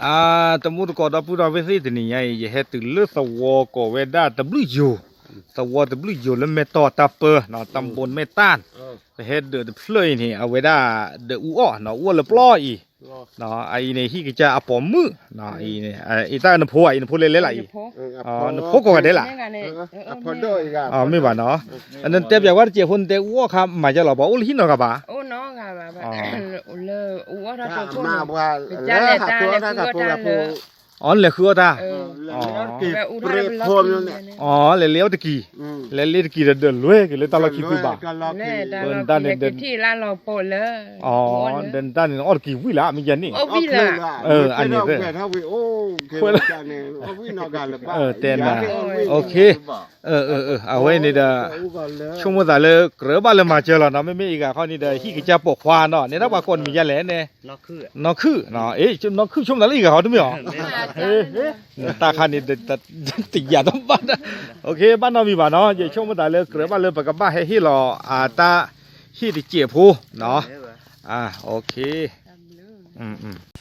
အတမူတကိးဒီပုၢ်ဒီဝဲၢ်သ့ၣ် တနံၤညါအံၤ ယဟဲတုၤလၢသဝီကိးဝဲဒၣ်တဘျုးယိၤ, သဝီတဘျုးယိၤလၢမဲၢ်တီၢ်တၢ်ပၢ တၢ်ဘိမဲၢ်တၢ်, ပဟဲဒၢးတဖျၢၣ်အံၤန့ၣ် အဝဲဒၣ်ဒၢးအူအီၣ် အူအီၣ်လၢပျီအံၤ, အအံၤန့ၣ် ဟံၣ်ကစၢ်အပိာ်မုၣ်, အံၤန့ၣ် အတၢ်နဖိ အံၤနဖိလဲၤလဲၤလၢအံၤ, နဖိကိးဂၤဒဲးလၢ်, မ့ၢ်ဘၣ်နီၤ, နတဲပျးကွၢ်တစဲးဖိ နတဲအူအီၣ်ခါမၤယါလီၤ ပှၤအိၣ်လၢဟံၣ်နီတဂၤဘၣ်, အီၤနလဲၤဃုအီၣ်တၢ်, အီၤ လဲၤလ့အီၣ်တကံၢ်, လဲၤလ့အီၣ်တကံၢ်ဒီးဒၢးလွဲက့ၤလၢတၢ်လီၢ်ခံသုဘၣ်, ပနတၢ်န့ၣ်, အီၤ ဒီးနတၢ်န့ၣ် နအီၣ်တကံၢ်ဝံၤလၢမ့ၢ်ယဲန့ၣ်, အန့ၣ်, တဲနၤ, အဝဲန့ၣ်ဒီး ဆိကမိၣ်သးလၢကြၢးဘၣ်လၢမၤစၢၤလီၤနီၤ, မ့မ့ၢ်အံၤဂၤခီန့ၣ်ဒီး ဟံၣ်ကစၢ်ပိာ်ခွါနီၤ, နဲဒၣ်ပှၤကိးနမံၤယါလဲၣ်န့ၣ်, နီၢ်ခုၣ်, နီၢ်ခုၣ် ဆိကမိၣ်သးလၢအံၤဂၤခီတမ့ၢ်အီၤ, တၢ်ခါန့ၣ် တယာ်တဘၣ်, ဘၣ်နီတမံၤဘၣ်နီၤ, ယဆိကမိၣ်သးလၢကြၢးဘၣ်လၢပကဘၣ်ဟဲဟ့ၣ်လီၤ အတၢ်ဟ့ၣ်တစဲးဖိ,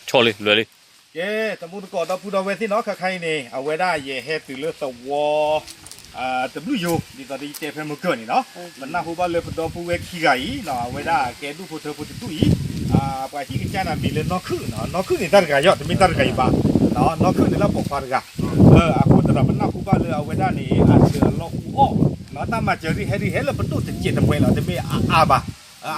ဆီလီၤလွဲလံ, ကဲ တမူတကိးဒီပုၢ်ဒီဝဲၢ်သ့ၣ်နီၤ, ခဲခါအံၤန့ၣ် အဝဲဒၣ်ယဟဲတုၤလၢသဝီ တဘျုးယိၤ ဒ်သိးဒီးယတဲဖဲမုၢ်ကၢၢ်န့ၣ်နီၤ, ပနၢ်ဟူဘၣ်လၢပဒီပုၢ်ဝဲၢ်ခံဂၤအံၤနီၤ, အဝဲဒၣ်ကဲဒူၣ်ဖိထၢဖိတဒူၣ်အံၤ, ပှၤဟံၣ်ကစၢ်န့ၣ်မံၤလၢနီၢ်ခုၣ်နီၤ, နီၢ်ခုၣ်န့ၣ်တၢ်တဂၤယီၤ, တမ့ၢ်တၢ်တဂၤအံၤဘၣ်, နီၢ်ခုၣ်န့ၣ်လၢပိာ်ခွါတဂၤ, အဃိသတးဒီးပနၢ်ဟူဘၣ်လၢအဝဲဒၣ်န့ၣ် အဒၢးအလီၢ်အူအီၣ်, တၢ်မၤစၢၤဒ်ဟဲဒ်ဟဲလၢပဒိၣ်တစဲးတမှဲၤလီၤ, တမ့ၢ်အအါဘၣ်,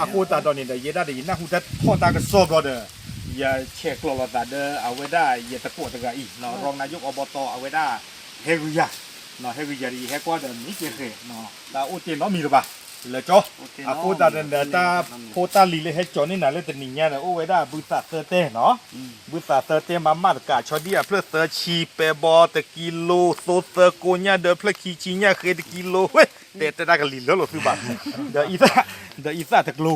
အဃိသတးဒီးန့ၣ်ဒီး ယဲဒၣ်ဒီးယနၢ်ဟူတၢ်ထီၣ်တၢ်ကစီၣ်ဘျီဒီး ယဆဲးကျိးလိာ်သးဒီးအဝဲဒၣ်ယသကိးတဂၤအံၤ, ရၤနါယိၣ်အီဘီတီ အဝဲဒၣ် ဟဲဂုာ်ယၤ, ဟဲဂုာ်ယၤဒီးယဟဲကွၢ်ဒီးမ့ၢ်ကဲဃဲၤ, တၢ်အိၣ်တ့ၢ်နီတမံၤလၢၤဘၣ်, လၢကၠီ, အဃိသတးဒီး တၢ်ဖိတၢ်လံၤလၢဟဲကၠီၤန့ၢ်နၤလၢတနံၤညါဒီး အိၣ်ဝဲဒၣ်ဘုသးသၢတဲနီၤ, ဘုသးသၢတဲမၤမၣ်တကး ဆီဒံၣ်အဖျၢၣ်သၢဆံ ပဲဘီတကံလိ သိသၢကိညၣ်ဒၢဖျၢၣ်ခံဆံညၣ်ဃ့တကံလိ, တဲတဲတၢ်ကလံၤလၢလိာ်သုဘၣ်, ဒီး ဒီးအံသၣ်တကျိၤကဒီးနီ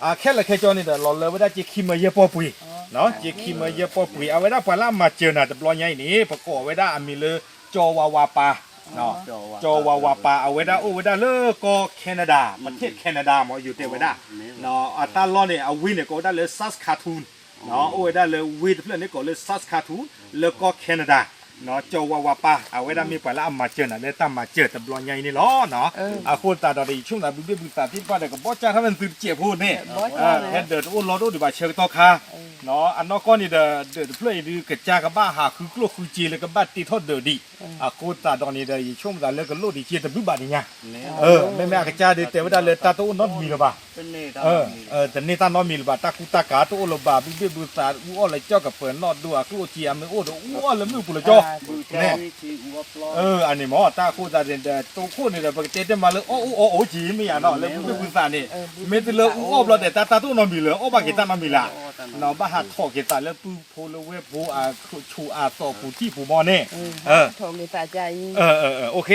ၤ, ခဲလၢာ်ခဲဆ့န့ၣ်ဒီး လီၤလၢဝဲဒၣ်ကၠ့ခံမၢယဲၢ်ပီၢ်ပှ့ၤ, ကၠ့ခံမၢယဲၢ်ပီၢ်ပှ့ၤ အဝဲဒၣ်ပှၤလၢအမၤစၢၤနၤတဘျီညါအံၤန့ၣ် ပကိးဝဲဒၣ်အမံၤလၢ ကၠီၤဝၤဝၤပၤ, ကၠီၤဝၤဝၤပၤ အဝဲဒၣ်အိၣ်ဝဲဒၣ်လၢကီၢ် Canada, ပထ့ၣ် Canada မ့ၢ်ယိၤတဲဝဲဒၣ်, အတၢ်လီၢ်န့ၣ် အဝ့ၢ်န့ၣ် ကိးဝဲဒၣ်လၢ Saskatoon, အိၣ်ဝဲဒၣ်လၢဝ့ၢ်တဖျၢၣ်န့ၣ်ကိးလၢ Saskatoon လၢကီၢ် Canada, ကၠီၤဝၤဝၤပၤ အဝဲဒၣ်မ့ၢ်ပှၤလၢအမၤစၢၤနၤလၢတၢ်မၤစၢၤတဘျီညါအံၤန့ၣ်လီၤ. အဃိသတးဒီး ယဆိကမိၣ်သးဘုဘ့ၣ်ဘုသးသ့ၣ်တဖၣ်ဒီး ကဘီၣ်ကၢ်ထီၣ်ဝဲသုတစဲးဖိန့ၣ်, ဖဲဒၢးတအိၣ်လီၢ်တအိၣ်ဒံးဘၣ်ဆၢကတီၢ်ခါ, အနီၢ်ကီၢ်န့ၣ်ဒီး ဒၢးတဖျၢၣ်အံၤဒုး ကစၢ်ကဘၣ်ဟးဃုကျိၣ်ဃုစ့လၢကဘၣ်တ့ထီၣ်ဒၢးဒံး, အဃိသတးဒီးန့ၣ်ဒီး ယဆိကမိၣ်သးလၢကလိၣ်ဒံးက့တဘျုးဘၣ်န့ၣ်ညါ, မ့မ့ၢ်အကစၢ်ဒုးတဲဝဲဒၣ်လၢတၢ်တအိၣ်နီတမံၤလၢၤဘၣ် တန့ၢ်တၢ်နီတမံၤလၢၤဘၣ်, တၢ်ကူတၢ်ကၤတအိၣ်လၢၤဘၣ်, ဘုဘ့ၣ်ဘုသးအူအီၣ်လၢကၠီၣ်ကပၢၤနီၣ်ဒိၣ်အကျိၣ်စ့အမ့ၢ်အိၣ်ဒီးအူအီၣ်လၢမုၢ်ပူၤလၢကၠီၣ်န့ၣ်, အန့ၣ်မ့ၢ်တၢ်အဃိသတးဒီး တိခိၣ်န့ၣ်ဒီး ပကတဲတ့ၢ်မးလၢအီၣ်အိၣ်အီၣ်အိၣ်က့မ့ၢ်ယါနီၤ, လၢဘုဘ့ၣ်ဘုသးန့ၣ်, မ့ၢ်တုၤလၢအူအီၣ်ဘျီဒီး တၢ်တၢ်တအိၣ်နီတမံၤလၢၤ, အီၣ်ဘၣ်က့ၤတၢ်နီတမံၤလၢၤ, ဘၣ်ဟးထီၣ်က့ၤသးလၢပုၢ်ဖိလၢဝဲၢ်ဖိအဆူၣ်အသီၣ်ပူၤထံၣ်ပူၤမီၢ်န့ၣ်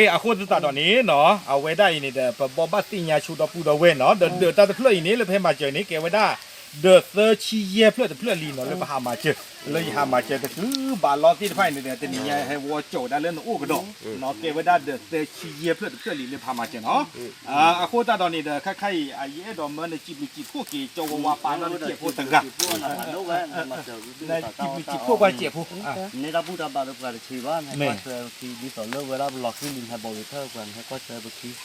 အဃိသတးဒီးန့ၣ်နီၤ အဝဲဒၣ်အံၤန့ၣ်ဒီး ပဘီဘၣ်သ့ၣ်ညါဆိဒီပုၢ်ဒီဝဲၢ်နီၤ, ဒီးဒၢးတၢ်တဖျၢၣ်အံၤန့ၣ် လၢပဟဲမၤစၢၤန့ၣ် ကဲဝဲဒၣ် ဒၢးသၢဆံယဲၢ်ဖျၢၣ်တဖျၢၣ်လံနီၤ လၢပဟးမၤစၢၤ, လၢယဟးမၤစၢၤတကုဘးလီသ့ၣ်တဖၣ်အံၤန့ၣ်ဒီး တနံၤညါဟဲဝီကၠီၣ်ဝဲဒၣ်လၢနအိၣ်ကဒီး, ကဲဝဲဒၣ်ဒၢးသၢဆံယဲၢ်ဖျၢၣ်တဖျၢၣ်လံလၢပဟးမၤစၢၤနီၤ. အဃိသတးဒီးန့ၣ်ဒီး ခဲခါအံၤ ယအဲၣ်ဒိးမၢနစံးဘျုးစံးဖှိၣ်က့ၤ ကၠီၤဝၤဝၤပၤနီတစဲးဖိတဂၤ, နစံးဘျုးစံးဖှိၣ်ပှၤစဲးဖိ, နတၢ်ဘူၣ်တၢ်ဘါဒီးပှၤတဆံးဘၣ်, နဟဲကွၢ်ဆၢပခံ ဒ်သိးလၢဝဲဒၣ်ပလီၤဃံလံ နဟဲဘီၣ်ဝံၤထၢၣ်ပှၤ နဟဲကွၢ်ဆၢပခံ, နတၢ်ဘူၣ်ခံဂၤဂ့ၤဝါ, မ့ၢ်မဲာ်ညါထံၣ်တၢ်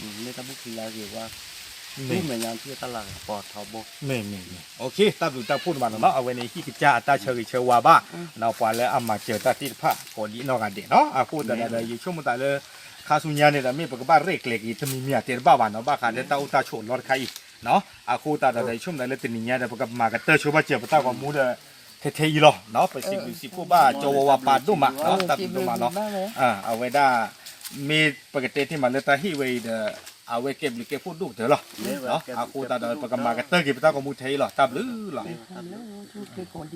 လၤကပီၤထီဘိ, မ့ၢ်မ့ၢ်မ့ၢ်, တၢ်ဘျုးတၢ်ဖှိၣ်တမးနီၤနီၤ, အဝဲန့ၣ်ဟံၣ်ကစၢ်အတၢ်ဆၢဂ့ၤဆၢဝါဘၣ်, ပှၤလၢအမၤစၢၤတၢ်သ့ၣ်တဖၣ်ကိးဒံးနီၢ်ဂၤဒဲးနီၤ, အဃိသတးဒီး ယဆိကမိၣ်သးလၢ ခါဆူညါန့ၣ်ဒီး မ့ၢ်ပကဘၣ်ရဲၣ်ကျဲၤက့ၤတမံၤမံၤအတဲတဘၣ်ဘၣ်နီၤ, ဘၣ်ဃးလၢတၢ်အိၣ်တၢ်ဆိးလီတခါအံၤ, အဃိသတးဒီး ယဆိကမိၣ်သးလၢတနံၤညါဒီး ပကမၤကတၢၢ်ဆိဘၣ်စၢၤပတၢ်ဂီၤမူဒီး ထဲထဲအံၤလီၤ, ပစံးဘျုးစံးဖှိၣ်ဘၣ်ကၠီၤဝၤဝၤပၤဒိၣ်မး, တၢ်ဘျုးဒိၣ်မးလီၤ, အဝဲဒၣ် မ့ၢ်ပကတဲတ့ၢ်မးလၢတၢ်ဟ့ၣ်ဝဲအံၤဒီး အဝဲကဲဘျုးကဲဖှိၣ်ဒိၣ်ကတၢၢ်လီၤ, အဃိသတးဒီး ပကမၤကတၢၢ်က့ၤပတၢ်ဂီၤမူထဲအံၤလီၤ, တၢ်ဘျုးလီၤ.